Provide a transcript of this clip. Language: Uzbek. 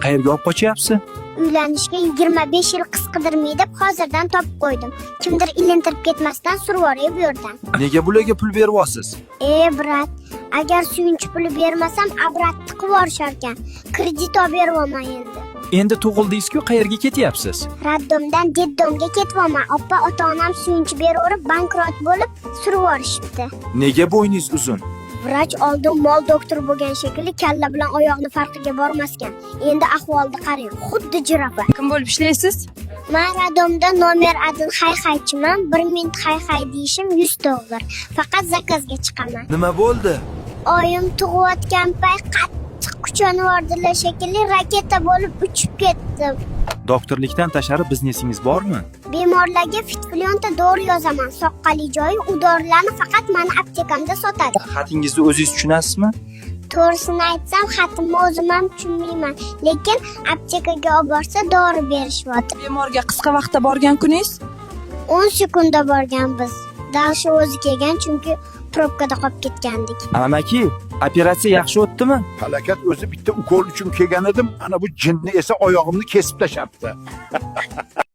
Qayerga olib qochyapsiz? Uylanishga 25 yil qiz qidirmay deb hozirdan topib qo'ydim. Kimdir ilintirib ketmasdan survoray bu yerdan. Nega bularga pul beryapsiz? E, брат, agar suyunchi puli bermasam, обрат tiqib yuborisharkan. Kredit olib beryapman endi. Endi tug'ildingiz-ku, qayerga ketyapsiz? Роддом dan детдом ga ketyapman. Oppa, ota-onam suyunchi beraverib bankrot bo'lib surib yuborishibdi. Nega bo'yningiz uzun? Vrach oldin mol doktor bo'lgan shekilli, kalla bilan oyoqni farqiga bormaskan. Endi ahvolni qarang, xuddi jirafa. Kim bo'lib ishlaysiz? Man роддом da номер один hay-haychiman. Bir minut hay-hay deyishim 100 dollar. Faqat заказ ga chiqaman. Nima bo'ldi? Oyim tug'ayotgan payt qattiq kuchanib yubordilar shekilli, raketa bo'lib uchib ketdim. Doktorlikdan tashqari biznesingiz bormi? Bemorlarga fitplyonta dori yozaman. Soqqali joyi u dorilarni faqat mani aptekamda sotadi. Xatingizni o'zingiz tushunasizmi? To'g'risini aytsam, xatimni o'zim ham tushunmayman. Lekin aptekaga olib borsa, dori berishyapti. Bemorga qisqa vaqtda borgan kuningiz? 10 sekundda borganmiz. Дальше o'zi kelgan, chunki probkada qolib ketgandik. Amaki, operatsiya yaxshi o'tdimi? Falokat o'zi, bitta ukol uchun kelgan edim. Ana bu jinni esa oyog'imni kesib tashlabdi.